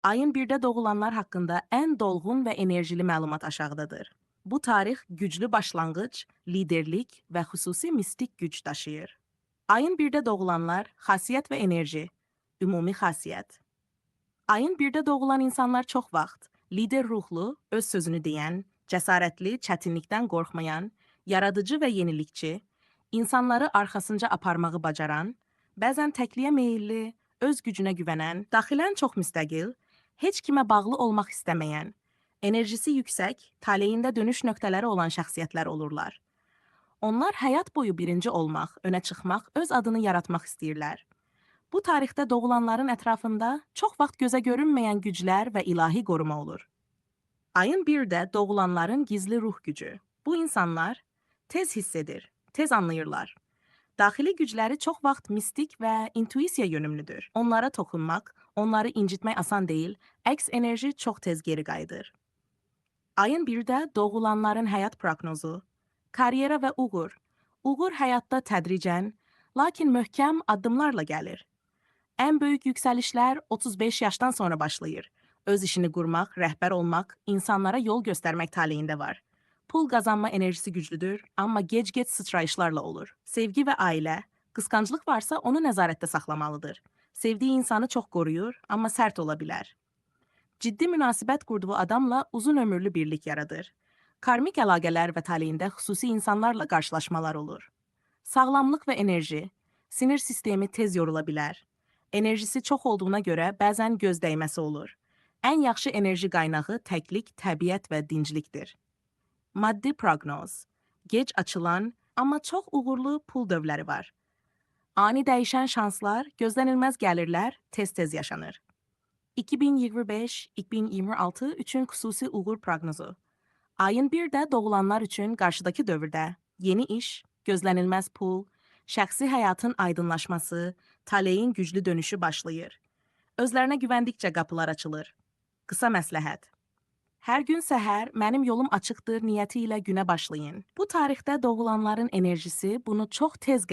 Ayın 1-də doğulanlar haqqında ən dolğun və enerjili məlumat aşağıdadır. Bu tarix güclü başlanğıc, liderlik və xüsusi mistik güc daşıyır. Ayın 1-də doğulanlar xasiyyət və enerji, ümumi xasiyyət. Ayın 1-də doğulan insanlar çox vaxt lider ruhlu, öz sözünü deyən, cəsarətli, çətinlikdən qorxmayan, yaradıcı və yenilikçi, insanları arxasınca aparmağı bacaran, bəzən təkliyə meyilli, öz gücünə güvənən, daxilən çox müstəqil, heç kimə bağlı olmaq istəməyən, enerjisi yüksək, taleyində dönüş nöqtələri olan şəxsiyyətlər olurlar. Onlar həyat boyu birinci olmaq, önə çıxmaq, öz adını yaratmaq istəyirlər. Bu tarixdə doğulanların ətrafında çox vaxt gözə görünməyən güclər və ilahi qoruma olur. Ayın 1-də doğulanların gizli ruh gücü. Bu insanlar tez hiss edir, tez anlayırlar. Daxili gücləri çox vaxt mistik və intuisiya yönümlüdür. Onlara toxunmaq, onları incitmək asan deyil, əks enerji çox tez geri qayıdır. Ayın 1-də doğulanların həyat proqnozu, karyera və uğur. Uğur həyatda tədricən, lakin möhkəm addımlarla gəlir. Ən böyük yüksəlişlər 35 yaşdan sonra başlayır. Öz işini qurmaq, rəhbər olmaq, insanlara yol göstərmək taleyində var. Pul qazanma enerjisi güclüdür, amma gec-gec sıçrayışlarla olur. Sevgi və ailə, qısqanclıq varsa onu nəzarətdə saxlamalıdır. Sevdiyi insanı çox qoruyur, amma sərt ola bilər. Ciddi münasibət qurduğu adamla uzun ömürlü birlik yaradır. Karmik əlaqələr və taleyində xüsusi insanlarla qarşılaşmalar olur. Sağlamlıq və enerji, sinir sistemi tez yorula bilər. Enerjisi çox olduğuna görə bəzən göz dəyməsi olur. Ən yaxşı enerji qaynağı təklik, təbiət və dinclikdir. Maddi proqnoz. Gec açılan, amma çox uğurlu pul dövləri var. Ani dəyişən şanslar, gözlənilməz gəlirlər tez-tez yaşanır. 2025-2026 üçün xüsusi uğur proqnozu. Ayın 1-də doğulanlar üçün qarşıdakı dövrdə yeni iş, gözlənilməz pul, şəxsi həyatın aydınlaşması, taleyin güclü dönüşü başlayır. Özlərinə güvəndikcə qapılar açılır. Qısa məsləhət. Hər gün səhər mənim yolum açıqdır niyyəti ilə günə başlayın. Bu tarixdə doğulanların enerjisi bunu çox tez qəbul